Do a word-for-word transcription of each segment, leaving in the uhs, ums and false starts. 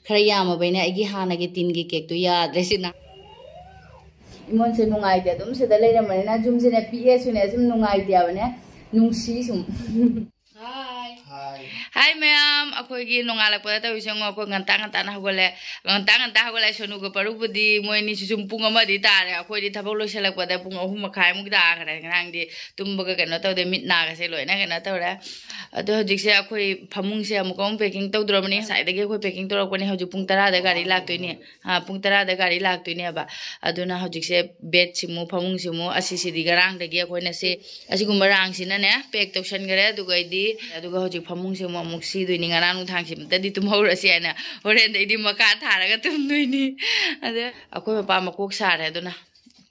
ꯈꯔ ꯌꯥꯝꯃꯕꯩꯅꯦ ꯑꯩꯒꯤ ꯍꯥꯟꯅꯒꯤ ꯇꯤꯟꯒꯤ ꯀꯦꯛꯇꯨ ꯌꯥꯗ꯭ꯔꯦ ꯁꯤꯅ꯫ ꯏꯃꯣꯟꯁꯦ ꯅꯨꯡꯉꯥꯏꯇꯦ, ꯑꯗꯨꯝ ꯁꯤꯗ ꯂꯩꯔꯝꯕꯅꯤꯅ ꯌꯨꯝꯁꯤꯅ ꯄꯤꯛꯑꯦꯁꯨꯅꯦ ꯁꯨꯝ ꯅꯨꯡꯉꯥꯏꯇꯦꯕꯅꯦ, ꯅꯨꯡꯁꯤ ꯁꯨꯝ꯫ ꯍꯥꯏ꯫ ꯍꯥꯏ꯫ ꯍꯥꯏ ꯃꯌꯥꯝ, ꯑꯩꯈꯣꯏꯒꯤ ꯅꯣꯡꯉꯥꯜꯂꯛꯄꯗ ꯇꯧꯔꯤꯁꯦ ꯌꯦꯡꯉꯣ, ꯑꯩꯈꯣꯏ ꯉꯟꯇꯥ ꯉꯟꯇꯥꯅ ꯍꯧꯒꯠꯂꯦ꯫ ꯉꯟꯇꯥ ꯉꯟꯇꯥ ꯍꯧꯒꯠꯂꯦ꯫ ꯁꯣꯅꯨꯒ ꯄꯔꯨꯕꯨꯗꯤ ꯃꯣꯏ ꯑꯅꯤꯁꯨ ꯁꯨꯝ ꯄꯨꯡ ꯑꯃꯗꯤ ꯇꯥꯔꯦ꯫ ꯑꯩꯈꯣꯏꯗꯤ ꯊꯕꯛ ꯂꯣꯏꯁꯤꯜꯂꯛꯄꯗ ꯄꯨꯡ ꯑꯍꯨꯝ ꯃꯈꯥꯏꯃꯨꯛ ꯇꯥꯈ꯭ꯔꯦ꯫ ꯉꯔꯥꯡꯗꯤ ꯇꯨꯝꯕꯒ ꯀꯩꯅꯣ ꯇꯧꯗꯦ, ꯃꯤꯠ ꯅꯥꯒꯁꯦ ꯂꯣꯏꯅ ꯀꯩꯅꯣ ꯇꯧꯔꯦ꯫ ꯑꯗꯣ ꯍꯧꯖꯤꯛꯁꯦ ꯑꯩꯈꯣꯏ ꯐꯃꯨꯡꯁꯦ ꯑꯃꯨꯛꯀ ꯑꯃꯨꯛ packing ꯇꯧꯗ꯭ꯔꯕꯅꯤ꯫ ꯉꯁꯥꯏꯗꯒꯤ ꯑꯩꯈꯣꯏ packing ꯇꯧꯔꯛꯄꯅꯦ꯫ ꯍꯧꯖꯤꯛ ꯄꯨꯡ ꯇꯔꯥꯗ ꯒꯥꯔꯤ ꯂꯥꯛꯇꯣꯏꯅꯦ꯫ ꯑꯥ, ꯄꯨꯡ ꯇꯔꯥꯗ ꯒꯥꯔꯤ ꯂꯥꯛꯇꯣꯏꯅꯦꯕ꯫ ꯑꯗꯨꯅ ꯍꯧꯖꯤꯛꯁꯦ bedꯁꯤꯃꯨꯛ, ꯐꯃꯨꯡꯁꯤꯃꯨꯛ, ꯑꯁꯤꯁꯤꯗꯤ ꯉꯔꯥꯡꯗꯒꯤ ꯑꯩꯈꯣꯏꯅ ꯁꯤ ꯑꯁꯤꯒꯨꯝꯕ ꯔꯥꯡꯁꯤꯅꯅꯦ pack ꯇꯧꯁꯟꯈ꯭ꯔꯦ꯫ ꯑꯗꯨꯒ ꯑꯩꯗꯤ, ꯑꯗꯨꯒ ꯍꯧꯖꯤꯛ ꯐꯃꯨꯡꯁꯤꯃꯨꯛ ꯑꯃꯨꯛ ꯁꯤꯗꯣꯏꯅꯤ꯫ ꯉꯔꯥꯡ ꯅꯨꯡꯗꯥꯡꯁꯤꯃꯇꯗꯤ ꯇꯨꯝꯍꯧꯔꯁꯤ ꯍꯥꯏꯅ ꯍꯣꯔꯦꯟꯗꯩꯗꯤ ꯃꯈꯥ ꯊꯥꯔꯒ ꯇꯨꯝꯗꯣꯏꯅꯤ꯫ ꯑꯗ ꯑꯩꯈꯣꯏ ꯃꯄꯥ ꯃꯀꯣꯛ ꯁꯥꯔꯦ꯫ ꯑꯗꯨꯅ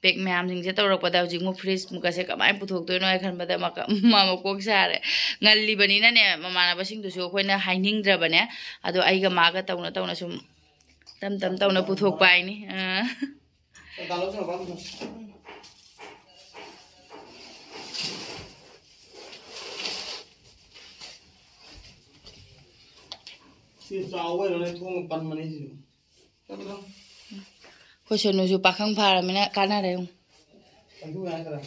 pack ꯃꯌꯥꯝꯁꯤꯡꯁꯦ ꯇꯧꯔꯛꯄꯗ ꯍꯧꯖꯤꯛ ꯑꯃꯨꯛ fridge ꯃꯨꯛꯀꯁꯦ ꯀꯃꯥꯏꯅ ꯄꯨꯊꯣꯛꯇꯣꯏꯅꯣ ꯍꯥꯏ ꯈꯟꯕꯗ ꯃꯀ-, ꯃꯥ ꯃꯀꯣꯛ ꯁꯥꯔꯦ꯫ ꯉꯜꯂꯤꯕꯅꯤꯅꯅꯦ ꯃꯃꯥꯟꯅꯕꯁꯤꯡꯗꯨꯁꯨ ꯑꯩꯈꯣꯏꯅ ꯍꯥꯏꯅꯤꯡꯗ꯭ꯔꯕꯅꯦ꯫ ꯑꯗꯣ ꯑꯩꯒ ꯃꯥꯒ ꯇꯧꯅ ꯇꯧꯅ ꯁꯨꯝ ꯇꯝ ꯇꯝ ꯇꯧꯅ ꯄꯨꯊꯣꯛꯄ ꯍꯥꯏꯅꯤ꯫ ꯑꯥ꯫ ꯁꯤ ꯆꯥꯎꯕꯩꯔꯣꯅꯦ ꯊꯣꯡ ꯄꯟꯕꯅꯦ ꯁꯤꯁꯨ꯫ ꯑꯩꯈꯣꯏ ꯁꯣꯅꯨꯁꯨ ꯄꯥꯈꯪ ꯐꯥꯔꯃꯤꯅ ꯀꯥꯟꯅꯔꯦ ꯑꯃꯨꯛ꯫ ꯑꯗꯨ ꯍꯥꯏꯈ꯭ꯔꯦ꯫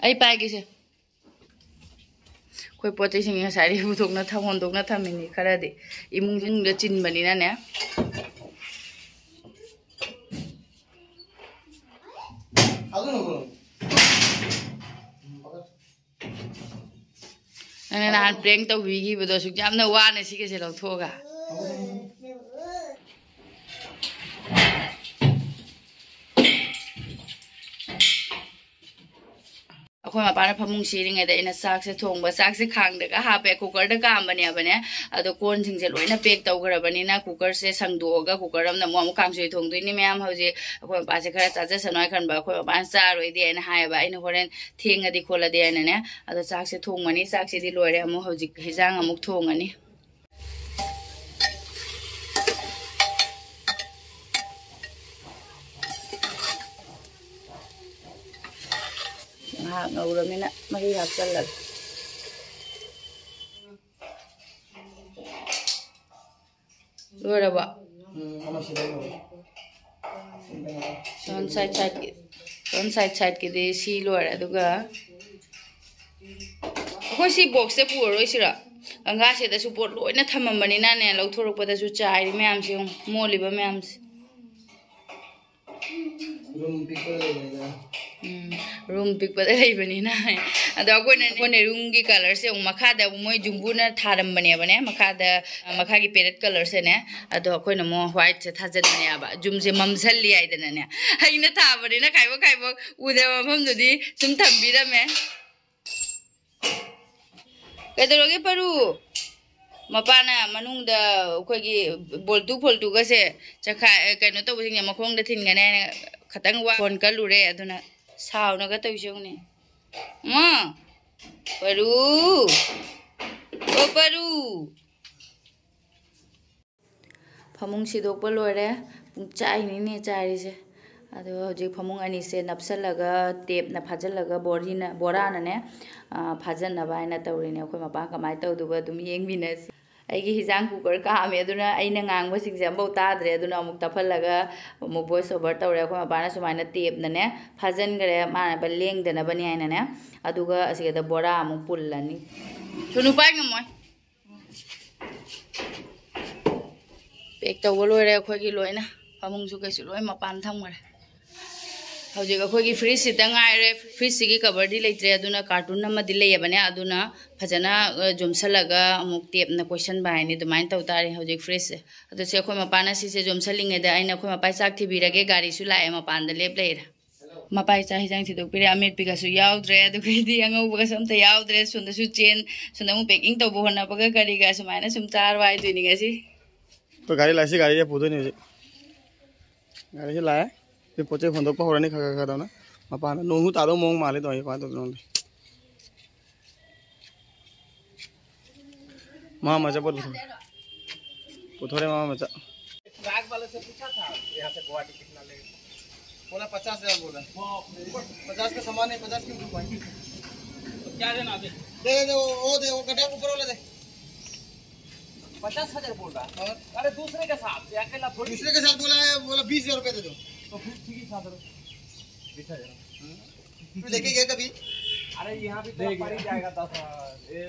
ꯑꯩ ꯄꯥꯏꯒꯦꯁꯦ꯫ ꯑꯩꯈꯣꯏ ꯄꯣꯠ ꯆꯩꯁꯤꯡ ꯉꯁꯥꯏꯗꯒꯤ ꯄꯨꯊꯣꯛꯅ ꯊꯝ-, ꯍꯣꯟꯗꯣꯛꯅ ꯊꯝꯃꯤꯅꯤ ꯈꯔꯗꯤ꯫ ꯏꯃꯨꯡ ꯃꯅꯨꯡꯗ ꯆꯤꯟꯕꯅꯤꯅꯅꯦ꯫ ꯅꯪꯅ ꯅꯍꯥꯟ prank ꯇꯧꯕꯤꯈꯤꯕꯗꯣ ꯑꯁꯨꯛ ꯌꯥꯝꯅ ꯋꯥꯅ ꯁꯤꯒꯁꯦ ꯂꯧꯊꯣꯛꯑꯒ꯫ ꯑꯩꯈꯣꯏ ꯃꯄꯥꯅ ꯐꯃꯨꯡ ꯁꯤꯔꯤꯉꯩꯗ ꯑꯩꯅ ꯆꯥꯛꯁꯦ ꯊꯣꯡꯕ, ꯆꯥꯛꯁꯦ ꯈꯥꯡꯗꯒ ꯍꯥꯞꯄꯦ, cookerꯗ ꯀꯥꯝꯕꯅꯦꯕꯅꯦ꯫ ꯑꯗꯣ ꯀꯣꯟꯁꯤꯡꯁꯦ ꯂꯣꯏꯅ pack ꯇꯧꯈ꯭ꯔꯕꯅꯤꯅ cookerꯁꯦ ꯁꯪꯗꯣꯛꯑꯒ cooker ꯑꯃꯅ ꯑꯃꯨꯛ, ꯑꯃꯨꯛ ꯀꯥꯡꯁꯣꯏ ꯊꯣꯡꯗꯣꯏꯅꯤ ꯃꯌꯥꯝ꯫ ꯍꯧꯖꯤꯛ ꯑꯩꯈꯣꯏ ꯃꯄꯥꯁꯦ ꯈꯔ ꯆꯥꯖꯁꯅꯨ ꯍꯥꯏ ꯈꯟꯕ, ꯑꯩꯈꯣꯏ ꯃꯄꯥꯅ ꯆꯥꯔꯣꯏꯗꯤ ꯍꯥꯏꯅ ꯍꯥꯏꯌꯦꯕ꯫ ꯑꯩꯅ ꯍꯣꯔꯦꯟ ꯊꯦꯡꯉꯗꯤ ꯈꯣꯠꯂꯗꯤ ꯍꯥꯏꯅꯅꯦ꯫ ꯑꯗꯣ ꯆꯥꯛꯁꯦ ꯊꯣꯡꯉꯅꯤ꯫ ꯆꯥꯛꯁꯤꯗꯤ ꯂꯣꯏꯔꯦ꯫ ꯑꯃꯨꯛ ꯍꯧꯖꯤꯛ ꯍꯤꯟꯖꯥꯡ ꯑꯃꯨꯛ ꯊꯣꯡꯉꯅꯤ꯫ ꯉꯥꯏꯍꯥꯛ ꯉꯧꯔꯃꯤꯅ ꯃꯍꯤ ꯍꯥꯞꯆꯜꯂꯒꯦ꯫ ꯂꯣꯏꯔꯕ? ꯎꯝ, ꯑꯃ ꯁꯤꯗ ꯂꯣꯏꯔꯦ꯫ ꯐ꯭ꯔꯟ ꯁꯥꯏꯠ ꯁꯥꯏꯠꯀꯤ, ꯐ꯭ꯔꯟ ꯁꯥꯏꯠ ꯁꯥꯏꯠꯀꯤꯗꯤ ꯁꯤ ꯂꯣꯏꯔꯦ꯫ ꯑꯗꯨꯒ ꯑꯩꯈꯣꯏ ꯁꯤ ꯕꯣꯛꯁꯁꯦ ꯄꯨꯔꯔꯣꯏꯁꯤꯔ? ꯀꯪꯒꯥꯁꯤꯗꯁꯨ ꯄꯣꯠ ꯂꯣꯏꯅ ꯊꯝꯃꯝꯕꯅꯤꯅꯅꯦ, ꯂꯧꯊꯣꯔꯛꯄꯗꯁꯨ ꯆꯥꯏꯔꯤ ꯃꯌꯥꯝꯁꯦ ꯌꯦꯡꯉꯨ, ꯃꯣꯠꯂꯤꯕ ꯃꯌꯥꯝꯁꯦ꯫ ꯔꯨꯝ ꯄꯤꯛꯄꯗ ꯂꯩꯕꯅꯤꯅ꯫ ꯎꯝ, ꯔꯨꯝ ꯄꯤꯛꯄꯗ ꯂꯩꯕꯅꯤꯅ꯫ ꯑꯗꯣ ꯑꯩꯈꯣꯏꯅ, ꯑꯩꯈꯣꯏꯅ ꯔꯨꯝꯒꯤ ꯀꯂꯔꯁꯦ ꯑꯃꯨꯛ ꯃꯈꯥꯗ ꯑꯃꯨꯛ ꯃꯣꯏ ꯖꯨꯝꯕꯨꯅ ꯊꯥꯔꯝꯕꯅꯦꯕꯅꯦ, ꯃꯈꯥꯗ, ꯃꯈꯥꯒꯤ ꯄꯦꯔꯦꯠ ꯀꯂꯔꯁꯦꯅꯦ꯫ ꯑꯗꯣ ꯑꯩꯈꯣꯏꯅ ꯑꯃꯨꯛ ꯋꯥꯏꯠꯁꯦ ꯊꯥꯖꯟꯕꯅꯦꯕ, ꯖꯨꯝꯁꯦ ꯃꯝꯁꯜꯂꯤ ꯍꯥꯏꯗꯅꯅꯦ꯫ ꯑꯩꯅ ꯊꯥꯕꯅꯤꯅ ꯈꯥꯏꯕꯣꯛ ꯈꯥꯏꯕꯣꯛ ꯎꯗꯕ ꯃꯐꯝꯗꯨꯗꯤ ꯁꯨꯝ ꯊꯝꯕꯤꯔꯝꯃꯦ꯫ ꯀꯩꯗꯧꯔꯒꯦ ꯄꯔꯨ? ꯃꯄꯥꯅ ꯃꯅꯨꯡꯗ ꯑꯩꯈꯣꯏꯒꯤ ꯕꯣꯜꯇꯨ ꯐꯣꯜꯇꯨꯒꯁꯦ ꯆꯈꯥꯏ, ꯀꯩꯅꯣ ꯇꯧꯕꯁꯤꯡꯁꯦ ꯃꯈꯣꯡꯗ ꯊꯤꯟꯒꯅꯤ ꯍꯥꯏꯅ ꯈꯇꯪ ꯋꯥ ꯐꯣꯟ ꯀꯜꯂꯨꯔꯦ, ꯑꯗꯨꯅ ꯁꯥꯎꯅꯒ ꯇꯧꯏꯁꯦ ꯌꯦꯡꯉꯨꯅꯦ꯫ ꯃꯥ! ꯄꯔꯨ! ꯑꯣ ꯄꯔꯨ! ꯐꯃꯨꯡ ꯁꯤꯗꯣꯛꯄ ꯂꯣꯏꯔꯦ꯫ ꯄꯨꯡ ꯆꯥꯏꯅꯤꯅꯦ ꯆꯥꯏꯔꯤꯁꯦ꯫ ꯑꯗꯣ ꯍꯧꯖꯤꯛ ꯐꯃꯨꯡ ꯑꯅꯤꯁꯦ ꯅꯞꯁꯜꯂꯒ, ꯇꯦꯞꯅ ꯐꯥꯖꯤꯜꯂꯒ, ꯕꯣꯔꯤꯅ, ꯕꯣꯔꯥꯅꯅꯦ, ꯑ, ꯐꯥꯖꯟꯅꯕ ꯍꯥꯏꯅ ꯇꯧꯔꯤꯅꯦ꯫ ꯑꯩꯈꯣꯏ ꯃꯄꯥ ꯀꯃꯥꯏꯅ ꯇꯧꯗꯣꯏꯕ ꯑꯗꯨꯝ ꯌꯦꯡꯃꯤꯟꯅꯁꯤ꯫ ꯑꯩꯒꯤ ꯍꯤꯟꯖꯥꯡ ꯀꯨꯀꯔ ꯀꯥꯝꯃꯦ, ꯑꯗꯨꯅ ꯑꯩꯅ ꯉꯥꯡꯕꯁꯤꯡꯁꯦ ꯑꯃꯐꯥꯎ ꯇꯥꯗ꯭ꯔꯦ꯫ ꯑꯗꯨꯅ ꯑꯃꯨꯛ ꯇꯞꯍꯜꯂꯒ ꯑꯃꯨꯛ voice over ꯇꯧꯔꯦ꯫ ꯑꯩꯈꯣꯏ ꯃꯄꯥꯅ ꯁꯨꯃꯥꯏꯅ ꯇꯦꯞꯅꯅꯦ ꯐꯥꯖꯟꯈ꯭ꯔꯦ, ꯃꯥꯟꯅꯕ ꯂꯦꯡꯗꯅꯕꯅꯤ ꯍꯥꯏꯅꯅꯦ꯫ ꯑꯗꯨꯒ ꯑꯁꯤꯗ ꯕꯣꯔꯥ ꯑꯃꯨꯛ ꯄꯨꯜꯂꯅꯤ꯫ ꯁꯣꯅꯨ ꯄꯥꯏ ꯉꯝꯃꯣꯏ꯫ ꯄꯦꯛ ꯇꯧꯕ ꯂꯣꯏꯔꯦ ꯑꯩꯈꯣꯏꯒꯤ ꯂꯣꯏꯅ꯫ ꯐꯃꯨꯡꯁꯨ ꯀꯩꯁꯨ ꯂꯣꯏ ꯃꯄꯥꯟ ꯊꯝꯈ꯭ꯔꯦ꯫ ꯍꯧꯖꯤꯛ ꯑꯩꯈꯣꯏꯒꯤ ꯐ꯭ꯔꯤꯖꯁꯤꯗ ꯉꯥꯏꯔꯦ꯫ ꯐ꯭ꯔꯤꯖꯁꯤꯒꯤ ꯀꯕꯔꯗꯤ ꯂꯩꯇ꯭ꯔꯦ, ꯑꯗꯨꯅ ꯀꯥꯔꯇꯨꯟ ꯑꯃꯗꯤ ꯂꯩꯌꯦꯕꯅꯦ, ꯑꯗꯨꯅ ꯐꯖꯅ, ꯑ, ꯌꯣꯝꯁꯜꯂꯒ ꯑꯃꯨꯛ ꯇꯦꯞꯅ ꯀꯣꯏꯁꯟꯕ ꯍꯥꯏꯅꯤ, ꯑꯗꯨꯃꯥꯏꯅ ꯇꯧ ꯇꯥꯔꯦ ꯍꯧꯖꯤꯛ ꯐ꯭ꯔꯤꯖꯁꯦ꯫ ꯑꯗꯨ ꯁꯦ ꯑꯩꯈꯣꯏ ꯃꯄꯥꯅ ꯁꯤꯁꯦ ꯌꯣꯝꯁꯜꯂꯤꯉꯩꯗ ꯑꯩꯅ ꯑꯩꯈꯣꯏ ꯃꯄꯥꯒꯤ ꯆꯥꯛ ꯊꯤꯕꯤꯔꯒꯦ, ꯒꯥꯔꯤꯁꯨ ꯂꯥꯛꯑꯦ, ꯃꯄꯥꯟꯗ ꯂꯦꯞ ꯂꯩꯔꯦ꯫ ꯃꯄꯥꯒꯤ ꯆꯥꯛ ꯍꯤꯟꯖꯥꯡ ꯊꯤꯗꯣꯛꯄꯤꯔꯦ, ꯑꯃꯦꯠꯄꯤꯒꯁꯨ ꯌꯥꯎꯗ꯭ꯔꯦ, ꯑꯗꯨꯒꯩꯗꯤ ꯑꯉꯧꯕꯒꯁꯨ ꯑꯝꯇ ꯌꯥꯎꯗ꯭ꯔꯦ꯫ ꯁꯣꯝꯗꯁꯨ ꯆꯦꯟ, ꯁꯣꯝꯗ ꯑꯃꯨꯛ packing ꯇꯧꯕ ꯍꯣꯠꯅꯕꯒ ꯀꯔꯤꯒ ꯁꯨꯃꯥꯏꯅ ꯁꯨꯝ ꯆꯥꯔꯣ ꯍꯥꯏꯗꯣꯏꯅꯤ ꯉꯁꯤ꯫ ꯑꯩꯈꯣꯏ ꯒꯥꯔꯤ ꯂꯥꯛꯑꯦ, ꯁꯤ ꯒꯥꯔꯤꯁꯦ ꯄꯨꯗꯣꯏꯅꯦ ꯍꯧꯖꯤꯛ꯫ ꯒꯥꯔꯤꯁꯦ ꯂꯥꯛꯑꯦ꯫ ꯁꯤ ꯄꯣꯠ ꯆꯩ ꯍꯣꯟꯗꯣꯛꯄ ꯍꯧꯔꯅꯤ ꯈꯔ ꯈꯔ ꯈꯔ ꯇꯧꯅ꯫ ꯃꯄꯥꯟꯗ ꯅꯣꯡꯁꯨ ꯇꯥꯗꯧ ꯃꯑꯣꯡ ꯃꯥꯜꯂꯦ, ꯇꯧꯔꯤꯁꯦ ꯀꯃꯥꯏꯅ ꯇꯧꯗꯣꯏꯅꯣ ꯈꯪꯗꯦ꯫ ꯃꯥ ꯃꯆꯥ ꯄꯣꯠ ꯄꯨꯊꯣꯔꯦ꯫ ꯄꯨꯊꯣꯔꯦ ꯃꯥ ꯃꯆꯥ꯫ बैग वाले से पूछा था यहाँ से गुवाहाटी कितना लेगा, बोला पचास हजार बोला। पचास का सामान है, पचास क्यों भाई? तो क्या देना अभी? दे दे, वो, वो दे, वो गड्ढे ऊपर वाला दे। पचास हजार बोल रहा है। अरे दूसरे के साथ, ये अकेला थोड़ी। दूसरे के साथ बोला है, बोला बीस हजार रुपए दे दो। तो फिर ठीक ही था, चलो। बीस हजार। तू लेके गया कभी? अरे यहाँ भी तो पड़ ही जाएगा दस हजार। ये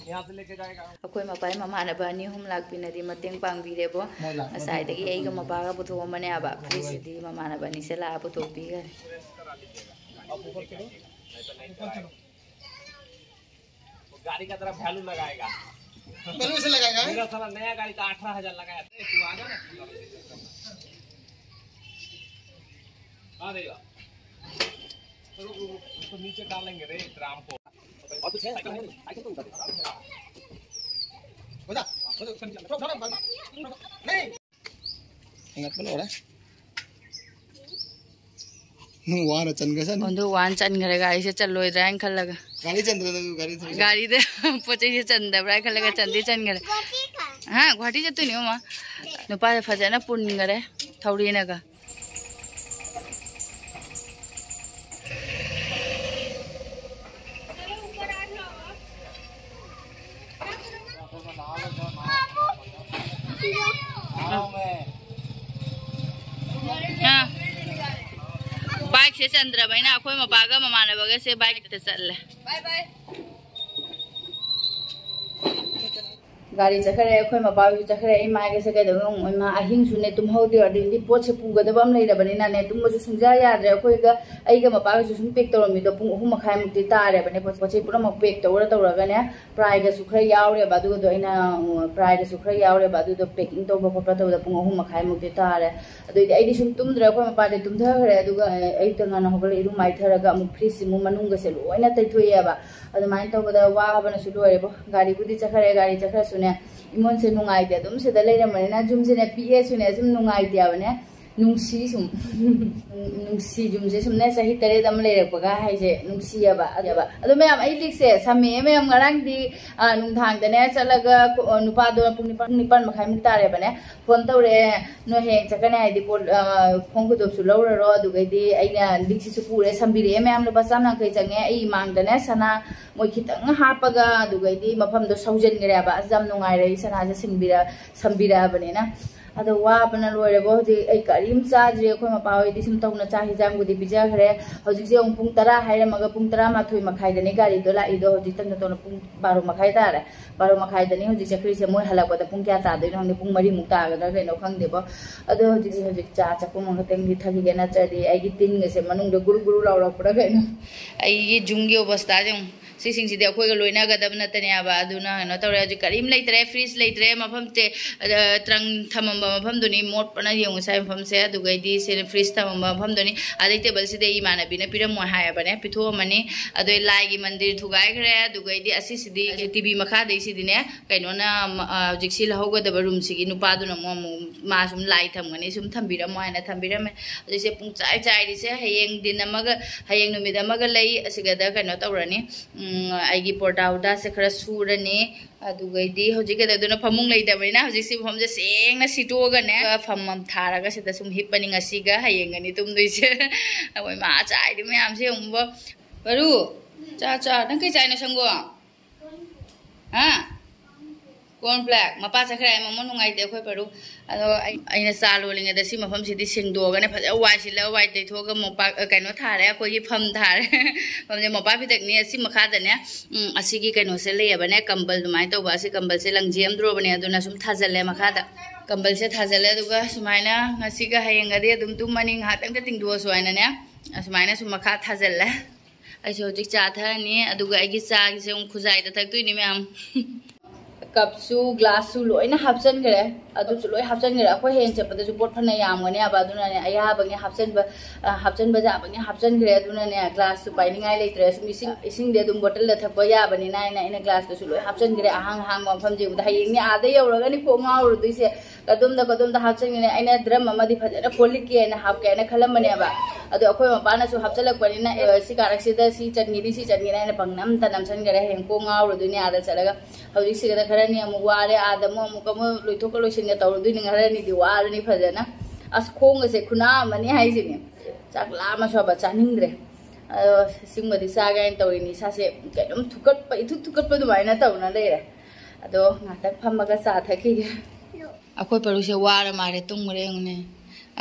यहाँ से लेके जाएगा। ꯑꯩꯈꯣꯏ ꯃꯄꯥꯒꯤ ꯃꯃꯥꯟꯅꯕ ꯑꯅꯤ ꯑꯍꯨꯝ ꯂꯥꯛꯄꯤꯅꯗꯤ ꯃꯇꯦꯡ ꯄꯥꯡꯕꯤꯔꯦꯕꯣ꯫ ꯉꯁꯥꯏꯗꯒꯤ ꯑꯩꯒ ꯃꯄꯥꯒ ꯄꯨꯊꯣꯛꯑꯝꯕꯅꯦꯕ꯫ ꯐ꯭ꯔꯤꯖꯁꯤꯗꯤ ꯃꯃꯥꯟꯅꯕ ꯑꯅꯤꯁꯦ ꯂꯥꯛꯑ ꯄꯨꯊꯣꯛꯄꯤꯈꯔꯦ꯫ अब ऊपर चलो। ऊपर चलो। गाड़ी का तरफ वैल्यू लगाएगा। पहले से लगाएगा, है? मेरा साला नया गाड़ी का अठारह हजार लगाया। ए, तू आ जा ना। हाँ, देगा। रुक, रुक, रुक, उसको नीचे डालेंगे रे, ड्राम को। और कुछ है? साइकिल है नहीं? साइकिल तो उधर है। हो जा, हो जा, उसका नीचे। थोड़ा, थोड़ा, नहीं। Ingat mo, Laura? ꯅꯪ ꯋꯥꯅ ꯆꯟꯈ꯭ꯔꯁꯅꯤ꯫ ꯑꯗꯨ ꯋꯥꯅ ꯆꯟꯈ꯭ꯔꯦ, ꯒꯥꯔꯤꯁꯦ ꯆꯜꯂꯣꯏꯗ꯭ꯔꯥ ꯍꯥꯏꯅ ꯈꯜꯂꯒ꯫ ꯒꯥꯔꯤ ꯆꯟꯗ꯭ꯔꯗꯤ ꯒꯥꯔꯤ ꯊꯧ-, ꯒꯥꯔꯤꯗ ꯄꯣꯠ ꯆꯩꯁꯦ ꯆꯟꯗꯕ꯭ꯔꯥ ꯍꯥꯏꯅ ꯈꯜꯂꯒ ꯆꯟꯗꯤ ꯆꯟꯈ꯭ꯔꯦ꯫ ꯍꯥ, ꯒꯨꯍꯥꯇꯤ ꯆꯠꯇꯣꯏꯅꯦ, ꯃꯃꯥ꯫ ꯅꯨꯄꯥꯁꯦ ꯐꯖꯅ ꯄꯨꯟꯈꯔꯦ ꯊꯧꯔꯤꯅꯒ꯫ ꯑꯥ꯫ ꯕꯥꯏꯛꯁꯦ ꯆꯟꯗ꯭ꯔꯕꯅꯤꯅ ꯑꯩꯈꯣꯏ ꯃꯄꯥꯒ ꯃꯃꯥꯟꯅꯕꯒꯁꯦ ꯕꯥꯏꯛꯇ ꯆꯠꯂꯦ꯫ ꯒꯥꯔꯤ ꯆꯠꯈ꯭ꯔꯦ, ꯑꯩꯈꯣꯏ ꯃꯄꯥ ꯍꯣꯏꯁꯨ ꯆꯠꯈ꯭ꯔꯦ꯫ ꯏꯃꯥꯒꯁꯦ ꯀꯩꯗꯧꯅꯤ? ꯏꯃꯥ ꯑꯍꯤꯡꯁꯨꯅꯦ ꯇꯨꯝꯍꯧꯗꯦ, ꯑꯗꯩꯗꯤ ꯄꯣꯠꯁꯦ ꯄꯨꯒꯗꯕ ꯑꯃ ꯂꯩꯔꯕꯅꯤꯅꯅꯦ, ꯇꯨꯝꯕꯁꯨ ꯁꯨꯡꯌꯥ ꯌꯥꯗ꯭ꯔꯦ꯫ ꯑꯩꯈꯣꯏꯒ, ꯑꯩꯒ ꯃꯄꯥꯒꯁꯨ ꯁꯨꯝ ꯄꯦꯛ ꯇꯧꯔꯝꯃꯤꯗꯣ ꯄꯨꯡ ꯑꯍꯨꯝ ꯃꯈꯥꯏꯃꯨꯛꯇꯤ ꯇꯥꯔꯦꯕꯅꯦ꯫ ꯄꯣꯠ, ꯄꯣꯠ ꯆꯩ ꯄꯨꯝꯅꯃꯛ ꯄꯦꯛ ꯇꯧꯔ ꯇꯧꯔꯒꯅꯦ, ꯄ꯭ꯔꯥꯏꯒꯁꯨ ꯈꯔ ꯌꯥꯎꯔꯦꯕ꯫ ꯑꯗꯨꯒꯗꯣ ꯑꯩꯅ, ꯎꯝ, ꯄ꯭ꯔꯥꯏꯒꯁꯨ ꯈꯔ ꯌꯥꯎꯔꯦꯕ꯫ ꯑꯗꯨꯗꯣ ꯄꯦꯛꯀꯤꯡ ꯇꯧꯕ ꯈꯣꯠꯄ ꯇꯧꯕꯗ ꯄꯨꯡ ꯑꯍꯨꯝ ꯃꯈꯥꯏꯃꯨꯛꯇꯤ ꯇꯥꯔꯦ꯫ ꯑꯗꯨꯏꯗꯤ ꯑꯩꯗꯤ ꯁꯨꯝ ꯇꯨꯝꯗ꯭ꯔꯦ, ꯑꯩꯈꯣꯏ ꯃꯄꯥꯗꯤ ꯇꯨꯝꯊꯈ꯭ꯔꯦ꯫ ꯑꯗꯨꯒ, ꯑꯦ, ꯑꯌꯨꯛꯇ ꯉꯟꯅ ꯍꯧꯒꯠꯂ ꯏꯔꯨ ꯃꯥꯏꯊꯔꯒ ꯑꯃꯨꯛ ꯐ꯭ꯔꯤꯖꯁꯤꯃꯨꯛ ꯃꯅꯨꯡꯒꯁꯦ ꯂꯣꯏꯅ ꯇꯩꯊꯣꯛꯑꯦꯕ꯫ ꯑꯗꯨꯃꯥꯏꯅ ꯇꯧꯕꯗ ꯋꯥꯕꯅꯁꯨ ꯂꯣꯏꯔꯦꯕꯣ꯫ ꯒꯥꯔꯤꯕꯨꯗꯤ ꯆꯠꯈ꯭ꯔꯦ, ꯒꯥꯔꯤ ꯆꯠꯈ꯭ꯔꯁꯨꯅꯦ, ꯏꯃꯣꯟꯁꯦ ꯅꯨꯡꯉꯥꯏꯇꯦ꯫ ꯑꯗꯨꯝ ꯁꯤꯗ ꯂꯩꯔꯝꯕꯅꯤꯅ ꯌꯨꯝꯁꯤꯅꯦ ꯄꯤꯛꯑꯦꯁꯨꯅꯦ ꯁꯨꯝ ꯅꯨꯡꯉꯥꯏꯇꯦꯕꯅꯦ꯫ ꯅꯨꯡꯁꯤ ꯁꯨꯝ꯫ ꯅꯨꯡꯁꯤ ꯌꯨꯝꯁꯦ ꯁꯨꯝꯅꯦ, ꯆꯍꯤ ꯇꯔꯦꯠ ꯑꯃ ꯂꯩꯔꯛꯄꯒ ꯍꯥꯏꯁꯦ ꯅꯨꯡꯁꯤꯌꯦꯕ꯫ ꯑꯗꯣ ꯃꯌꯥꯝ, ꯑꯩ ꯂꯤꯛꯁꯦ ꯁꯝꯃꯦ ꯃꯌꯥꯝ꯫ ꯉꯔꯥꯡꯗꯤ, ꯑ, ꯅꯨꯡꯗꯥꯡꯗꯅꯦ ꯆꯠꯂꯒ, ꯑ, ꯅꯨꯄꯥꯗꯣ ꯄꯨꯡ ꯅꯤꯄꯥꯟ, ꯄꯨꯡ ꯅꯤꯄꯥꯟ ꯃꯈꯥꯏꯃꯨꯛ ꯇꯥꯔꯦꯕꯅꯦ, ꯐꯣꯟ ꯇꯧꯔꯛꯑꯦ, "ꯅꯣꯏ ꯍꯌꯦꯡ ꯆꯠꯀꯅꯤ ꯍꯥꯏꯗꯤ ꯄꯣꯠ, ꯑ, ꯈꯣꯡ ꯈꯨꯗꯣꯞꯁꯨ ꯂꯧꯔꯔꯣ, ꯑꯗꯨꯒꯩꯗꯤ ꯑꯩꯅ ꯂꯤꯛꯁꯤꯁꯨ ꯄꯨꯔꯦ, ꯁꯝꯕꯤꯔꯛꯑꯦ ꯃꯌꯥꯝ, ꯂꯨꯄꯥ ꯆꯥꯝ ꯌꯥꯡꯈꯩ ꯆꯪꯉꯦ꯫ ꯑꯩ ꯏꯃꯥꯡꯗꯅꯦ ꯁꯅꯥ ꯃꯣꯏ ꯈꯤꯇꯪ ꯍꯥꯞꯄꯒ, ꯑꯗꯨꯒꯩꯗꯤ ꯃꯐꯝꯗꯣ ꯁꯧꯖꯟꯈ꯭ꯔꯦꯕ꯫ ꯑꯁ, ꯌꯥꯝ ꯅꯨꯡꯉꯥꯏꯔꯦ ꯑꯩ ꯁꯅꯥꯁꯦ ꯁꯤꯡꯕꯤꯔ-, ꯁꯝꯕꯤꯔꯛꯑꯕꯅꯤꯅ꯫ ꯑꯗꯣ ꯋꯥꯕꯅ ꯂꯣꯏꯔꯦꯕꯣ ꯍꯧꯖꯤꯛ꯫ ꯑꯩ ꯀꯔꯤꯝ ꯆꯥꯗ꯭ꯔꯤ꯫ ꯑꯩꯈꯣꯏ ꯃꯄꯥ ꯍꯣꯏꯗꯤ ꯁꯨꯝ ꯇꯧꯅ ꯆꯥꯛ ꯍꯤꯟꯖꯥꯡꯕꯨꯗꯤ ꯄꯤꯖꯈ꯭ꯔꯦ꯫ ꯍꯧꯖꯤꯛꯁꯦ ꯑꯃꯨꯛ ꯄꯨꯡ ꯇꯔꯥ ꯍꯥꯏꯔꯝꯃꯒ ꯄꯨꯡ ꯇꯔꯥꯃꯥꯊꯣꯏ ꯃꯈꯥꯏꯗꯅꯦ ꯒꯥꯔꯤꯗꯣ ꯂꯥꯛꯏꯗꯣ꯫ ꯍꯧꯖꯤꯛ ꯇꯞꯅ ꯇꯞꯅ ꯄꯨꯡ ꯕꯥꯔꯣ ꯃꯈꯥꯏ ꯇꯥꯔꯦ꯫ ꯕꯥꯔꯣ ꯃꯈꯥꯏꯗꯅꯤ ꯍꯧꯖꯤꯛ ꯆꯠꯈ꯭ꯔꯤꯁꯦ꯫ ꯃꯣꯏ ꯍꯜꯂꯛꯄꯗ ꯄꯨꯡ ꯀꯌꯥ ꯇꯥꯗꯣꯏꯅꯣ ꯈꯪꯗꯦ, ꯄꯨꯡ ꯃꯔꯤꯃꯨꯛ ꯇꯥꯒꯗ꯭ꯔꯥ ꯀꯩꯅꯣ ꯈꯪꯗꯦꯕꯣ꯫ ꯑꯗꯣ ꯍꯧꯖꯤꯛ, ꯍꯧꯖꯤꯛ ꯆꯥ ꯆꯥꯛꯈꯨꯝ ꯑꯃꯈꯛꯇꯪꯗꯤ ꯊꯛꯈꯤꯒꯦ, ꯅꯠꯇ꯭ꯔꯗꯤ ꯑꯩꯒꯤ ꯇꯤꯟꯒꯁꯦ ꯃꯅꯨꯡꯗ ꯒꯨꯔꯨ ꯒꯨꯔꯨ ꯂꯥꯎꯔꯛꯄ꯭ꯔꯥ ꯀꯩꯅꯣ꯫ ꯑꯩꯒꯤ ꯌꯨꯝꯒꯤ ꯑꯣꯕꯁꯇꯥꯁꯦ ꯌꯦꯡꯉꯨ꯫ ꯁꯤꯁꯤꯡꯁꯤꯗꯤ ꯑꯩꯈꯣꯏꯒ ꯂꯣꯏꯅꯒꯗꯕ ꯅꯠꯇꯅꯦꯕ꯫ ꯑꯗꯨꯅ ꯀꯩꯅꯣ ꯇꯧꯔꯦ, ꯍꯧꯖꯤꯛ ꯀꯔꯤꯝ ꯂꯩꯇ꯭ꯔꯦ, ꯐ꯭ꯔꯤꯖ ꯂꯩꯇ꯭ꯔꯦ, ꯃꯐꯝꯁꯦ, ꯑ, ꯇ꯭ꯔꯪ ꯊꯝꯃꯝꯕ ꯃꯐꯝꯗꯨꯅꯤ ꯃꯣꯠꯄꯅ ꯌꯦꯡꯉꯨ ꯉꯁꯥꯏ ꯃꯐꯝꯁꯦ꯫ ꯑꯗꯨꯒꯩꯗꯤ ꯁꯤ ꯐ꯭ꯔꯤꯖ ꯊꯝꯃꯝꯕ ꯃꯐꯝꯗꯨꯅꯤ꯫ ꯑꯗꯩ ꯇꯦꯕꯜꯁꯤꯗꯤ ꯏꯃꯥꯟꯅꯕꯤꯅ ꯄꯤꯔꯝꯃꯣ ꯍꯥꯏꯔꯕꯅꯦ, ꯄꯤꯊꯣꯛꯑꯝꯃꯅꯤ꯫ ꯑꯗꯩ ꯂꯥꯏꯒꯤ ꯃꯟꯗꯤꯔ ꯊꯨꯒꯥꯏꯈ꯭ꯔꯦ꯫ ꯑꯗꯨꯒꯩꯗꯤ ꯑꯁꯤꯁꯤꯗꯤ ꯇꯤ ꯚꯤ ꯃꯈꯥꯗꯩꯁꯤꯗꯤꯅꯦ, ꯀꯩꯅꯣꯅ, ꯑ, ꯍꯧꯖꯤꯛꯁꯤ ꯂꯧꯍꯧꯒꯗꯕ ꯔꯨꯝꯁꯤꯒꯤ ꯅꯨꯄꯥꯗꯨꯅ ꯑꯃꯨꯛ, ꯑꯃꯨꯛ ꯃꯥ ꯁꯨꯝ ꯂꯥꯏ ꯊꯝꯒꯅꯤ, ꯁꯨꯝ ꯊꯝꯕꯤꯔꯝꯃꯣ ꯍꯥꯏꯅ ꯊꯝꯕꯤꯔꯝꯃꯦ꯫ ꯍꯧꯖꯤꯛꯁꯦ ꯄꯨꯡ ꯆꯥꯏ ꯆꯥꯏꯔꯤꯁꯦ꯫ ꯍꯌꯦꯡ ꯗꯤꯟ ꯑꯃꯒ, ꯍꯌꯦꯡ ꯅꯨꯃꯤꯠ ꯑꯃꯒ ꯂꯩ꯫ ꯑꯁꯤꯒꯗ ꯀꯩꯅꯣ ꯇꯧꯔꯅꯤ, ꯎꯝ, ꯑꯩꯒꯤ ꯄꯣꯔꯗꯥ ꯎꯔꯗꯥꯁꯦ ꯈꯔ ꯁꯨꯔꯅꯤ꯫ ꯑꯗꯨꯒꯩꯗꯤ ꯍꯧꯖꯤꯛ ꯀꯩꯗꯧꯗꯣꯏꯅꯣ? ꯐꯃꯨꯡ ꯂꯩꯇꯕꯅꯤꯅ ꯍꯧꯖꯤꯛꯁꯤ ꯃꯐꯝꯁꯦ ꯁꯦꯡꯅ ꯁꯤꯠꯇꯣꯛꯑꯒꯅꯦ, ꯐꯝ ꯑꯃ ꯊꯥꯔꯒ ꯁꯤꯗ ꯁꯨꯝ ꯍꯤꯞꯄꯅꯤ ꯉꯁꯤꯒ ꯍꯌꯦꯡꯒꯅꯤ ꯇꯨꯝꯗꯣꯏꯁꯦ꯫ ꯑꯩꯈꯣꯏ ꯃꯥ ꯆꯥꯏꯗꯤ ꯃꯌꯥꯝꯁꯦ ꯌꯦꯡꯉꯨꯕꯣ꯫ ꯄꯔꯨ, ꯆꯥ, ꯆꯥ꯫ ꯅꯪ ꯀꯩ ꯆꯥꯏꯅꯣ, ꯁꯪꯒꯣꯝ? ꯍꯥ? ꯀꯣꯔꯟ ꯐ꯭ꯂꯦꯛ꯫ ꯃꯄꯥ ꯆꯠꯈ꯭ꯔꯦ, ꯃꯃꯣꯟ ꯅꯨꯡꯉꯥꯏꯇꯦ ꯑꯩꯈꯣꯏ ꯄꯔꯨ꯫ ꯑꯗꯣ ꯑꯩ, ꯑꯩꯅ ꯆꯥ ꯂꯣꯜꯂꯤꯉꯩꯗ ꯁꯤ ꯃꯐꯝꯁꯤꯗꯤ ꯁꯦꯡꯗꯣꯛꯑꯒꯅꯦ, ꯐꯖꯅ ꯋꯥꯏ ꯁꯤꯠꯂꯒ, ꯋꯥꯏ ꯇꯩꯊꯣꯛꯑꯒ, ꯃꯣꯝꯄꯥꯛ, ꯑ, ꯀꯩꯅꯣ ꯊꯥꯔꯦ, ꯑꯩꯈꯣꯏꯒꯤ ꯐꯝ ꯊꯥꯔꯦ꯫ ꯐꯝꯁꯦ ꯃꯣꯝꯄꯥꯛ ꯐꯤꯗꯛꯅꯤ꯫ ꯑꯁꯤ ꯃꯈꯥꯗꯅꯦ, ꯎꯝ, ꯑꯁꯤꯒꯤ ꯀꯩꯅꯣꯁꯦ ꯂꯩꯌꯦꯕꯅꯦ, ꯀꯝꯕꯜ ꯑꯗꯨꯃꯥꯏꯅ ꯇꯧꯕ꯫ ꯑꯁꯤ ꯀꯝꯕꯜꯁꯦ ꯂꯪꯖꯦꯝꯗ꯭ꯔꯣꯕꯅꯦ, ꯑꯗꯨꯅ ꯁꯨꯝ ꯊꯥꯖꯜꯂꯦ ꯃꯈꯥꯗ꯫ ꯀꯝꯕꯜꯁꯦ ꯊꯥꯖꯜꯂꯦ, ꯑꯗꯨꯒ ꯁꯨꯃꯥꯏꯅ ꯉꯁꯤꯒ ꯍꯌꯦꯡꯒꯗꯤ ꯑꯗꯨꯝ ꯇꯨꯝꯃꯅꯤ, ꯉꯥꯏꯍꯥꯛꯇꯪꯗ ꯇꯤꯡꯊꯣꯛꯑꯁꯨ ꯍꯥꯏꯅꯅꯦ, ꯑꯁꯨꯃꯥꯏꯅ ꯁꯨꯝ ꯃꯈꯥ ꯊꯥꯖꯜꯂꯦ꯫ ꯑꯩꯁꯨ ꯍꯧꯖꯤꯛ ꯆꯥ ꯊꯛꯑꯅꯤ, ꯑꯗꯨꯒ ꯑꯩꯒꯤ ꯆꯥꯒꯤꯁꯦ ꯑꯃꯨꯛ ꯈꯨꯖꯥꯏꯗ ꯊꯛꯇꯣꯏꯅꯤ ꯃꯌꯥꯝ꯫ ꯀꯞꯁꯨ, ꯒ꯭ꯂꯥꯁꯁꯨ ꯂꯣꯏꯅ ꯍꯥꯞꯆꯟꯈ꯭ꯔꯦ, ꯑꯗꯨꯁꯨ ꯂꯣꯏ ꯍꯥꯞꯆꯟꯈ꯭ꯔꯦ꯫ ꯑꯩꯈꯣꯏ ꯍꯌꯦꯡ ꯆꯠꯄꯗꯁꯨ ꯄꯣꯠ ꯐꯅ ꯌꯥꯝꯒꯅꯦꯕ, ꯑꯗꯨꯅꯅꯦ ꯑꯌꯥꯕꯉꯩ ꯍꯥꯞꯆꯟꯕ, ꯑ, ꯍꯥꯞꯆꯟꯕ ꯌꯥꯕꯉꯩ ꯍꯥꯞꯆꯟꯈ꯭ꯔꯦ꯫ ꯑꯗꯨꯅꯅꯦ ꯒ꯭ꯂꯥꯁꯁꯨ ꯄꯥꯏꯅꯤꯡꯉꯥꯏ ꯂꯩꯇ꯭ꯔꯦ꯫ ꯁꯨꯝ ꯏꯁꯤꯡ, ꯏꯁꯤꯡꯗꯤ ꯑꯗꯨꯝ ꯕꯣꯇꯜꯗ ꯊꯛꯄ ꯌꯥꯕꯅꯤꯅ ꯍꯥꯏꯅ ꯑꯩꯅ ꯒ꯭ꯂꯥꯁꯇꯨꯁꯨ ꯂꯣꯏ ꯍꯥꯞꯆꯟꯈ꯭ꯔꯦ꯫ ꯑꯍꯥꯡ ꯑꯍꯥꯡꯕ ꯃꯐꯝꯁꯦ ꯎꯕꯗ ꯍꯌꯦꯡꯅꯦ ꯑꯥꯗ ꯌꯧꯔꯒꯅꯤ ꯀꯣꯛ ꯉꯥꯎꯔꯨꯗꯣꯏꯁꯦ꯫ ꯀꯗꯣꯝꯗ ꯀꯗꯣꯝꯗ ꯍꯥꯞꯆꯤꯟꯒꯅꯤ? ꯑꯩꯅ ꯗ꯭ꯔꯝ ꯑꯃꯗꯤ ꯐꯖꯅ ꯀꯣꯜ ꯂꯤꯛꯀꯤ ꯍꯥꯏꯅ ꯍꯥꯞꯀꯦ ꯍꯥꯏꯅ ꯈꯜꯂꯝꯕꯅꯦꯕ꯫ ꯑꯗꯣ ꯑꯩꯈꯣꯏ ꯃꯄꯥꯅꯁꯨ ꯍꯥꯞꯆꯤꯜꯂꯛꯄꯅꯤꯅ, "ꯑꯦ, ꯁꯤ ꯀꯥꯔꯛꯁꯤꯗ ꯁꯤ ꯆꯟꯈꯤꯅꯤ, ꯁꯤ ꯆꯟꯈꯤꯅꯤ" ꯍꯥꯏꯅ ꯄꯪꯅꯝꯇ ꯅꯝꯁꯤꯟꯈꯔꯦ꯫ ꯍꯌꯦꯡ ꯀꯣꯛ ꯉꯥꯎꯔꯨꯗꯣꯏꯅꯦ ꯑꯥꯗ ꯆꯠꯂꯒ꯫ ꯍꯧꯖꯤꯛꯁꯤꯗ ꯈꯔꯅꯤ ꯑꯃꯨꯛ ꯋꯥꯔꯦ, ꯑꯥꯗ ꯑꯃꯨꯛ ꯑꯃꯨꯛ ꯑꯃꯨꯛ ꯂꯣꯏꯊꯣꯛꯀ ꯂꯣꯏꯁꯤꯟꯒ ꯇꯧꯔꯨꯗꯣꯏꯅꯤ, ꯈꯔꯅꯤꯗꯤ ꯋꯥꯔꯅꯤ ꯐꯖꯅ꯫ ꯑꯁ, ꯈꯣꯡꯒꯁꯦ ꯈꯨꯅꯥ ꯑꯃꯅꯤ ꯍꯥꯏꯁꯤꯅꯦ꯫ ꯆꯥꯛ ꯂꯥꯝꯃꯁꯨ ꯍꯥꯏꯕ ꯆꯥꯅꯤꯡꯗ꯭ꯔꯦ꯫ ꯑꯗꯣ ꯁꯤꯡꯕꯗꯤ ꯆꯥꯒꯦ ꯍꯥꯏꯅ ꯇꯧꯔꯤꯅꯤ꯫ ꯏꯁꯥꯁꯦ ꯀꯩꯅꯣꯝ ꯊꯨꯛꯀꯠꯄ, ꯏꯊꯨꯛ ꯊꯨꯛꯀꯠꯄ ꯑꯗꯨꯃꯥꯏꯅ ꯇꯧꯅ ꯂꯩꯔꯦ꯫ ꯑꯗꯣ ꯉꯥꯛꯇꯪ ꯐꯝꯃꯒ ꯆꯥ ꯊꯛꯈꯤꯒꯦ꯫ ꯑꯩꯈꯣꯏ ꯄꯔꯨꯁꯦ ꯋꯥꯔ ꯃꯥꯜꯂꯦ, ꯇꯨꯝꯈ꯭ꯔꯦ ꯌꯦꯡꯉꯨꯅꯦ꯫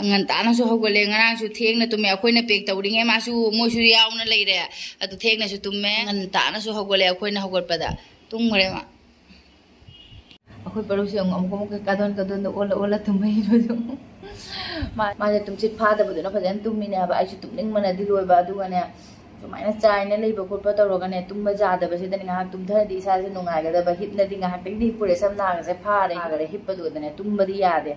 ꯉꯟꯇꯥꯅꯁꯨ ꯍꯧꯒꯠꯂꯦ, ꯉꯔꯥꯡꯁꯨ ꯊꯦꯡꯅ ꯇꯨꯝꯃꯦ꯫ ꯑꯩꯈꯣꯏꯅ ꯄꯦꯛ ꯇꯧꯔꯤꯉꯩ ꯃꯥꯁꯨ, ꯃꯣꯏꯁꯨ ꯌꯥꯎꯅ ꯂꯩꯔꯦ꯫ ꯑꯗꯨ ꯊꯦꯡꯅꯁꯨ ꯇꯨꯝꯃꯦ, ꯉꯟꯇꯥꯅꯁꯨ ꯍꯧꯒꯠꯂꯦ ꯑꯩꯈꯣꯏꯅ ꯍꯧꯒꯠꯄꯗ꯫ ꯇꯨꯝꯈ꯭ꯔꯦ ꯃꯥ꯫ ꯑꯩꯈꯣꯏ ꯄꯔꯨꯁꯦ ꯑꯃꯨꯛ, ꯑꯃꯨꯛ, ꯑꯃꯨꯛ ꯀꯥꯗꯣꯟ ꯀꯥꯗꯣꯟꯗ ꯑꯣꯜꯂ ꯑꯣꯜꯂ ꯇꯨꯝꯃꯛꯏꯕꯗꯣ꯫ ꯃꯥ-, ꯃꯥꯁꯦ ꯇꯨꯝꯁꯤꯠ ꯐꯥꯗꯕꯗꯨꯅ ꯐꯖꯅ ꯇꯨꯝꯃꯤꯅꯦ ꯍꯥꯏꯕ꯫ ꯑꯩꯁꯨ ꯇꯨꯝꯅꯤꯡꯕꯅꯗꯤ ꯂꯣꯏꯕ, ꯑꯗꯨꯒꯅꯦ, ꯁꯨꯃꯥꯏꯅ ꯆꯥꯏꯅ ꯂꯩꯕ ꯈꯣꯠꯄ ꯇꯧꯔꯒꯅꯦ, ꯇꯨꯝꯕ ꯌꯥꯗꯕꯁꯤꯗꯅꯦ, ꯉꯥꯏꯍꯥꯛ ꯇꯨꯝꯊꯔꯗꯤ ꯏꯁꯥꯁꯦ ꯅꯨꯡꯉꯥꯏꯒꯗꯕ꯫ ꯍꯤꯞꯅꯗꯤ ꯉꯥꯏꯍꯥꯛꯇꯪꯗꯤ ꯍꯤꯞꯄꯨꯔꯦ, ꯁꯝ ꯅꯥꯒꯁꯦ ꯐꯥꯔꯦ, ꯐꯥꯈꯔꯦ ꯍꯤꯞꯄꯗꯨꯗꯅꯦ, ꯇꯨꯝꯕꯗꯤ ꯌꯥꯗꯦ꯫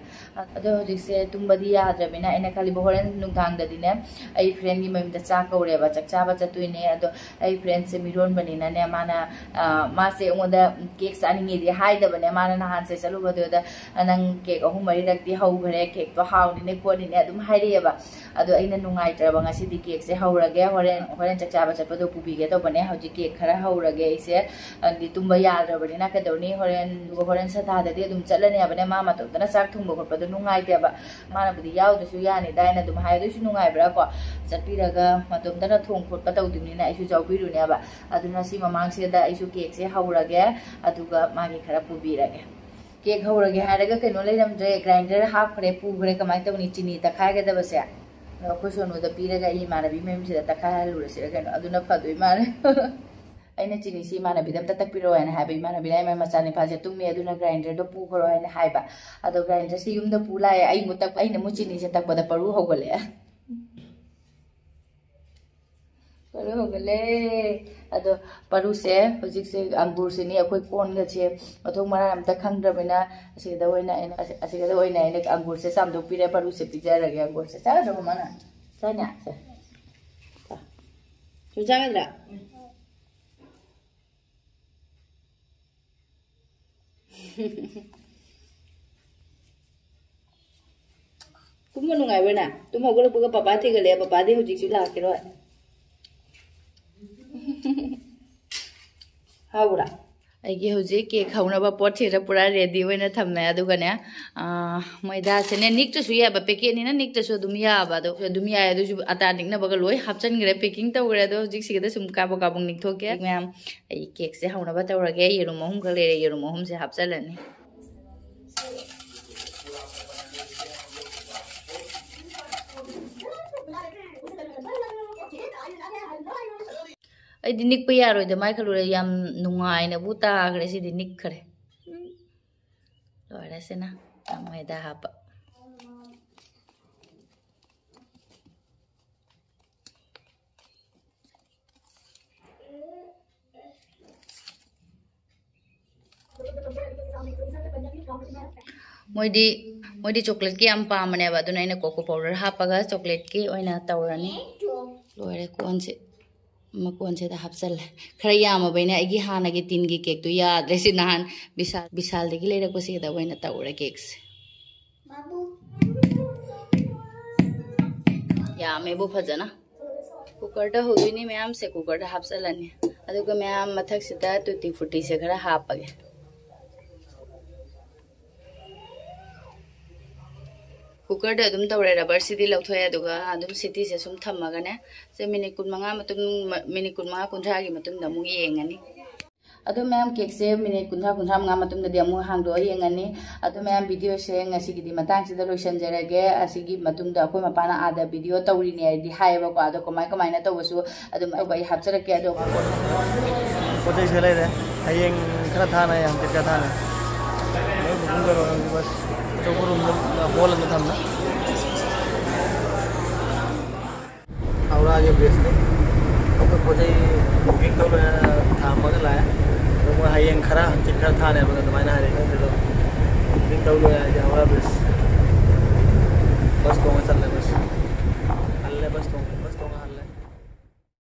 ꯑꯗꯣ ꯍꯧꯖꯤꯛꯁꯦ ꯇꯨꯝꯕꯗꯤ ꯌꯥꯗ꯭ꯔꯕꯅꯤꯅ, ꯑꯩꯅ ꯈꯜꯂꯤꯕ ꯍꯣꯔꯦꯟ ꯅꯨꯡꯗꯥꯡꯗꯗꯤꯅꯦ, ꯑꯩ ꯐ꯭ꯔꯦꯟꯒꯤ ꯃꯌꯨꯝꯗ ꯆꯥꯛ ꯀꯧꯔꯦꯕ, ꯆꯥꯛ ꯆꯥꯕ ꯆꯠꯇꯣꯏꯅꯦ꯫ ꯑꯗꯣ ꯑꯩ ꯐ꯭ꯔꯦꯟꯁꯦ ꯃꯤꯔꯣꯟꯕꯅꯤꯅꯅꯦ, ꯃꯥꯅ, ꯑ, ꯃꯥꯁꯦ ꯑꯩꯉꯣꯟꯗ ꯀꯦꯛ ꯆꯥꯅꯤꯡꯉꯦꯗꯤ ꯍꯥꯏꯗꯕꯅꯦ꯫ ꯃꯥꯅ ꯅꯍꯥꯟꯁꯦ ꯆꯠꯂꯨꯕꯗꯨꯗ, "ꯑ, ꯅꯪ ꯀꯦꯛ ꯑꯍꯨꯝ ꯃꯔꯤꯔꯛꯇꯤ ꯍꯧꯈ꯭ꯔꯦ, ꯀꯦꯛꯇꯣ ꯍꯥꯎꯅꯤꯅꯦ ꯈꯣꯠꯅꯤꯅꯦ" ꯑꯗꯨꯝ ꯍꯥꯏꯔꯛꯑꯦꯕ꯫ ꯑꯗꯣ ꯑꯩꯅ ꯅꯨꯡꯉꯥꯏꯇ꯭ꯔꯕ, ꯉꯁꯤꯗꯤ ꯀꯦꯛꯁꯦ ꯍꯧꯔꯒꯦ, ꯍꯣꯔꯦꯟ, ꯍꯣꯔꯦꯟ ꯆꯥꯛ ꯆꯥꯕ ꯆꯠꯄꯗꯣ ꯄꯨꯕꯤꯒꯦ ꯇꯧꯕꯅꯦ꯫ ꯍꯧꯖꯤꯛ ꯀꯦꯛ ꯈꯔ ꯍꯧꯔꯒꯦ ꯑꯩꯁꯦ, ꯑꯗꯤ ꯇꯨꯝꯕ ꯌꯥꯗ꯭ꯔꯕꯅꯤꯅ ꯀꯩꯗꯧꯅꯤ, ꯍꯣꯔꯦꯟ, ꯑꯗꯨꯒ ꯍꯣꯔꯦꯟ ꯁꯟꯗꯥꯗꯗꯤ ꯑꯗꯨꯝ ꯆꯠꯂꯅꯤ ꯍꯥꯏꯕꯅꯦ꯫ ꯃꯥ ꯃꯇꯣꯝꯇꯅ ꯆꯥꯛ ꯊꯣꯡꯕ ꯈꯣꯠꯄꯗꯣ ꯅꯨꯡꯉꯥꯏꯇꯦꯕ꯫ ꯃꯥꯅꯕꯨꯗꯤ ꯌꯥꯎꯗ꯭ꯔꯁꯨ ꯌꯥꯅꯤꯗꯥ ꯍꯥꯏꯅ ꯑꯗꯨꯝ ꯍꯥꯏ, ꯑꯗꯨꯏꯁꯨ ꯅꯨꯡꯉꯥꯏꯕ꯭ꯔꯥ ꯀꯣ? ꯆꯠꯄꯤꯔꯒ ꯃꯇꯣꯝꯇꯅ ꯊꯣꯡ ꯈꯣꯠꯄ ꯇꯧꯗꯣꯏꯅꯤꯅ ꯑꯩꯁꯨ ꯌꯥꯎꯕꯤꯔꯨꯅꯦꯕ꯫ ꯑꯗꯨꯅ ꯁꯤ ꯃꯃꯥꯡꯁꯤꯗ ꯑꯩꯁꯨ ꯀꯦꯛꯁꯦ ꯍꯧꯔꯒꯦ, ꯑꯗꯨꯒ ꯃꯥꯒꯤ ꯈꯔ ꯄꯨꯕꯤꯔꯒꯦ꯫ ꯀꯦꯛ ꯍꯧꯔꯒꯦ ꯍꯥꯏꯔꯒ ꯀꯩꯅꯣ ꯂꯩꯔꯝꯗ꯭ꯔꯦ, ꯒ꯭ꯔꯥꯏꯟꯗꯔ ꯍꯥꯞꯈ꯭ꯔꯦ, ꯄꯨꯈ꯭ꯔꯦ꯫ ꯀꯃꯥꯏꯅ ꯇꯧꯅꯤ ꯆꯤꯅꯤ ꯇꯛꯈꯥꯏꯒꯗꯕꯁꯦ? ꯑꯗꯣ ꯑꯩꯈꯣꯏ ꯁꯣꯅꯨꯗ ꯄꯤꯔꯒ ꯑꯩ ꯏꯃꯥꯟꯅꯕꯤ ꯃꯌꯨꯝꯁꯤꯗ ꯇꯛꯈꯥꯏꯍꯜꯂꯨꯔꯁꯤꯔ ꯀꯩꯅꯣ, ꯑꯗꯨꯅ ꯐꯗꯣꯏ ꯃꯥꯜꯂꯦ꯫ ꯑꯩꯅ ꯆꯤꯅꯤꯁꯤ ꯏꯃꯥꯟꯅꯕꯤꯗ ꯑꯝꯇ ꯇꯛꯄꯤꯔꯛꯑꯣ ꯍꯥꯏꯅ ꯍꯥꯏꯕ, ꯏꯃꯥꯟꯅꯕꯤꯅ "ꯏꯃꯥ ꯃꯆꯥꯅꯤꯄꯥꯁꯦ ꯇꯨꯝꯃꯤ, ꯑꯗꯨꯅ ꯒ꯭ꯔꯥꯏꯟꯗꯔꯗꯣ ꯄꯨꯈ꯭ꯔꯣ" ꯍꯥꯏꯅ ꯍꯥꯏꯕ꯫ ꯑꯗꯣ ꯒ꯭ꯔꯥꯏꯟꯗꯔꯁꯤ ꯌꯨꯝꯗ ꯄꯨ ꯂꯥꯛꯑꯦ꯫ ꯑꯩ ꯑꯃꯨꯛ ꯇꯛ-, ꯑꯩꯅ ꯑꯃꯨꯛ ꯆꯤꯅꯤꯁꯦ ꯇꯛꯄꯗ ꯄꯔꯨ ꯍꯧꯒꯠꯂꯛꯑꯦ꯫ ꯄꯔꯨ ꯍꯧꯒꯠꯂꯦ꯫ ꯑꯗꯣ ꯄꯔꯨꯁꯦ ꯍꯧꯖꯤꯛꯁꯦ ꯑꯪꯒꯨꯔꯁꯤꯅꯤ ꯑꯩꯈꯣꯏ ꯀꯣꯟꯒꯁꯦ ꯃꯊꯣꯡ ꯃꯔꯥꯡ ꯑꯝꯇ ꯈꯪꯗ꯭ꯔꯕꯅꯤꯅ, ꯑꯁꯤꯗ ꯑꯣꯏꯅ ꯑꯩꯅ, ꯑꯁꯤꯗ ꯑꯣꯏꯅ ꯑꯩꯅ ꯑꯪꯒꯨꯔꯁꯦ ꯆꯥꯝꯊꯣꯛꯄꯤꯔꯦ꯫ ꯄꯔꯨꯁꯦ ꯄꯤꯖꯔꯒꯦ꯫ ꯑꯪꯒꯨꯔꯁꯦ ꯆꯥꯒꯗ꯭ꯔꯣ ꯃꯃꯥꯅ? ꯆꯥꯅꯤ? ꯆꯥ꯫ ꯆꯥ꯫ ꯁꯨꯝ ꯆꯥꯒꯗ꯭ꯔꯥ? ꯅꯨꯡꯉꯥꯏꯕ꯭ꯔꯥ ꯅꯪ? ꯇꯨꯝ ꯍꯧꯒꯠꯂꯛꯄꯒ ꯄꯄꯥ ꯊꯤꯒꯠꯂꯛꯑꯦ, ꯄꯄꯥꯗꯤ ꯍꯧꯖꯤꯛꯁꯨ ꯂꯥꯛꯈꯤꯔꯣꯏ꯫ ꯍꯥꯎꯕ꯭ꯔꯥ? ꯑꯩꯒꯤ ꯍꯧꯖꯤꯛ ꯀꯦꯛ ꯍꯧꯅꯕ ꯄꯣꯠꯁꯤꯗ ꯄꯨꯔꯥ ꯔꯦꯗꯤ ꯑꯣꯏꯅ ꯊꯝꯃꯦ꯫ ꯑꯗꯨꯒꯅꯦ, ꯑꯥ, ꯃꯣꯏꯗꯥꯁꯦꯅꯦ ꯅꯤꯛꯇ꯭ꯔꯁꯨ ꯌꯥꯕ, ꯄꯦꯀꯦꯠꯅꯤꯅ ꯅꯤꯛꯇ꯭ꯔꯁꯨ ꯑꯗꯨꯝ ꯌꯥꯕ, ꯑꯗꯣ ꯑꯗꯨꯝ ꯌꯥꯏ꯫ ꯑꯗꯨꯁꯨ ꯑꯇꯥ ꯅꯤꯛꯅꯕꯒ ꯂꯣꯏ ꯍꯥꯞꯆꯤꯟꯈ꯭ꯔꯦ, ꯄꯦꯀꯤꯡ ꯇꯧꯈ꯭ꯔꯦ꯫ ꯑꯗꯣ ꯍꯧꯖꯤꯛ ꯁꯤꯒꯗ ꯁꯨꯝ ꯀꯥꯕꯛ ꯀꯥꯕꯛ ꯅꯤꯛꯊꯣꯛꯀꯦ꯫ ꯃꯌꯥꯝ, ꯑꯩ ꯀꯦꯛꯁꯦ ꯍꯧꯅꯕ ꯇꯧꯔꯒꯦ꯫ ꯌꯦꯔꯨꯝ ꯑꯍꯨꯝꯈꯛ ꯂꯩꯔꯦ, ꯌꯦꯔꯨꯝ ꯑꯍꯨꯝꯁꯦ ꯍꯥꯞꯆꯤꯜꯂꯅꯤ꯫ ꯑꯩꯗꯤ ꯅꯤꯛꯄ ꯌꯥꯔꯣꯏꯗ ꯃꯥꯏ ꯈꯜꯂꯨꯔꯦ꯫ ꯌꯥꯝ ꯅꯨꯡꯉꯥꯏꯅꯕꯨ ꯇꯥꯈ꯭ꯔꯦ ꯁꯤꯗꯤ, ꯅꯤꯛꯈ꯭ꯔꯦ꯫ ꯎꯝ꯫ ꯂꯣꯏꯔꯦ ꯁꯤꯅ ꯃꯣꯏꯗ ꯍꯥꯞꯄ꯫ ꯃꯣꯏꯗꯤ, ꯃꯣꯏꯗꯤ ꯆꯣꯀ꯭ꯂꯦꯠꯀꯤ ꯌꯥꯝ ꯄꯥꯝꯕꯅꯦꯕ, ꯑꯗꯨꯅ ꯑꯩꯅ ꯀꯣꯀꯣ ꯄꯥꯎꯗꯔ ꯍꯥꯞꯄꯒ ꯆꯣꯀ꯭ꯂꯦꯠꯀꯤ ꯑꯣꯏꯅ ꯇꯧꯔꯅꯤ꯫ ꯂꯣꯏꯔꯦ, ꯀꯣꯟꯁꯦ ꯃꯀꯣꯟꯁꯤꯗ ꯍꯥꯞꯆꯜꯂꯦ꯫ ꯈꯔ ꯌꯥꯝꯃꯕꯩꯅ ꯑꯩꯒꯤ ꯍꯥꯟꯅꯒꯤ ꯇꯤꯟꯒꯤ ꯀꯦꯛꯇꯨ ꯌꯥꯗ꯭ꯔꯦ꯫ ꯁꯤ ꯅꯍꯥꯟ ꯕꯤꯁꯥꯜ, ꯕꯤꯁꯥꯜꯗꯒꯤ ꯂꯩꯔꯛꯄꯁꯤꯗ ꯑꯣꯏꯅ ꯇꯧꯔꯦ ꯀꯦꯛꯁꯦ꯫ ꯌꯥꯝꯃꯦꯕꯨ ꯐꯖꯅ꯫ ꯀꯨꯀꯔꯗ ꯍꯧꯗꯣꯏꯅꯤ ꯃꯌꯥꯝꯁꯦ, ꯀꯨꯀꯔꯗ ꯍꯥꯞꯆꯜꯂꯅꯤ꯫ ꯑꯗꯨꯒ ꯃꯌꯥꯝ ꯃꯊꯛꯁꯤꯗ ꯇꯨꯇꯤ ꯐ꯭ꯔꯨꯇꯤꯁꯦ ꯈꯔ ꯍꯥꯞꯄꯒꯦ꯫ ꯀꯨꯀꯔꯗ ꯑꯗꯨꯝ ꯇꯧꯔꯦ, ꯔꯕꯔꯁꯤꯗꯤ ꯂꯧꯊꯣꯛꯑꯦ꯫ ꯑꯗꯨꯒ ꯑꯗꯨꯝ ꯁꯤꯇꯤꯁꯦ ꯁꯨꯝ ꯊꯝꯃꯒꯅꯦ, ꯁꯦ ꯃꯤꯅꯤꯠ ꯀꯨꯟꯃꯉꯥ ꯃꯇꯨꯡ, ꯃꯤꯅꯤꯠ ꯀꯨꯟꯃꯉꯥ, ꯀꯨꯟꯊ꯭ꯔꯥꯒꯤ ꯃꯇꯨꯡꯗ ꯑꯃꯨꯛ ꯌꯦꯡꯉꯅꯤ꯫ ꯑꯗꯣ ꯃꯌꯥꯝ, ꯀꯦꯛꯁꯦ ꯃꯤꯅꯤꯠ ꯀꯨꯟꯊ꯭ꯔꯥ, ꯀꯨꯟꯊ꯭ꯔꯥ ꯃꯉꯥ ꯃꯇꯨꯡꯗꯗꯤ ꯑꯃꯨꯛ ꯍꯥꯡꯗꯣꯛꯑ ꯌꯦꯡꯉꯅꯤ꯫ ꯑꯗꯣ ꯃꯌꯥꯝ, ꯚꯤꯗꯤꯑꯣꯁꯦ ꯉꯁꯤꯒꯤꯗꯤ ꯃꯇꯥꯡꯁꯤꯗ ꯂꯣꯏꯁꯤꯟꯖꯔꯒꯦ꯫ ꯑꯁꯤꯒꯤ ꯃꯇꯨꯡꯗ ꯑꯩꯈꯣꯏ ꯃꯄꯥꯅ ꯑꯥꯗ ꯚꯤꯗꯤꯑꯣ ꯇꯧꯔꯤꯅꯦ ꯍꯥꯏꯗꯤ ꯍꯥꯏꯌꯦꯕꯀꯣ꯫ ꯑꯗꯣ ꯀꯃꯥꯏ ꯀꯃꯥꯏꯅ ꯇꯧꯕꯁꯨ ꯑꯗꯨꯝ ꯑꯇꯧꯕ ꯑꯩ ꯍꯥꯞꯆꯔꯛꯀꯦ꯫ ꯑꯗꯣ ꯄꯣꯠ ꯆꯩꯁꯦ ꯂꯩꯔꯦ꯫ ꯍꯌꯦꯡ ꯈꯔ ꯊꯥꯅ, ꯍꯪꯆꯤꯠ ꯈꯔ ꯊꯥꯅ꯫ ꯂꯣꯏ booking ꯇꯧꯔꯒ ꯕꯁ ꯑꯆꯧꯕ ꯔꯨꯝꯗ, ꯍꯣꯜ ꯑꯃ ꯊꯝꯃꯦ꯫ ꯍꯧꯔꯛꯑꯒꯦ ꯕ꯭ꯔꯤꯖꯇꯤ꯫ ꯑꯩꯈꯣꯏ ꯄꯣꯠ ꯆꯩ booking ꯇꯧꯔꯒ ꯊꯥꯝꯃꯒ ꯂꯥꯛꯑꯦ꯫ ꯑꯗꯣ ꯃꯣꯏ ꯍꯌꯦꯡ ꯈꯔ, ꯍꯪꯆꯤꯠ ꯈꯔ ꯊꯥꯅꯦꯕ ꯑꯗꯨꯃꯥꯏꯅ ꯍꯥꯏꯔꯛꯑꯦ꯫ ꯑꯗꯨꯗꯣ booking ꯇꯧ ꯂꯣꯏꯔꯦ ꯍꯥꯏꯗꯤ ꯍꯧꯔꯛꯑ ꯕ꯭ꯔꯤꯖ꯫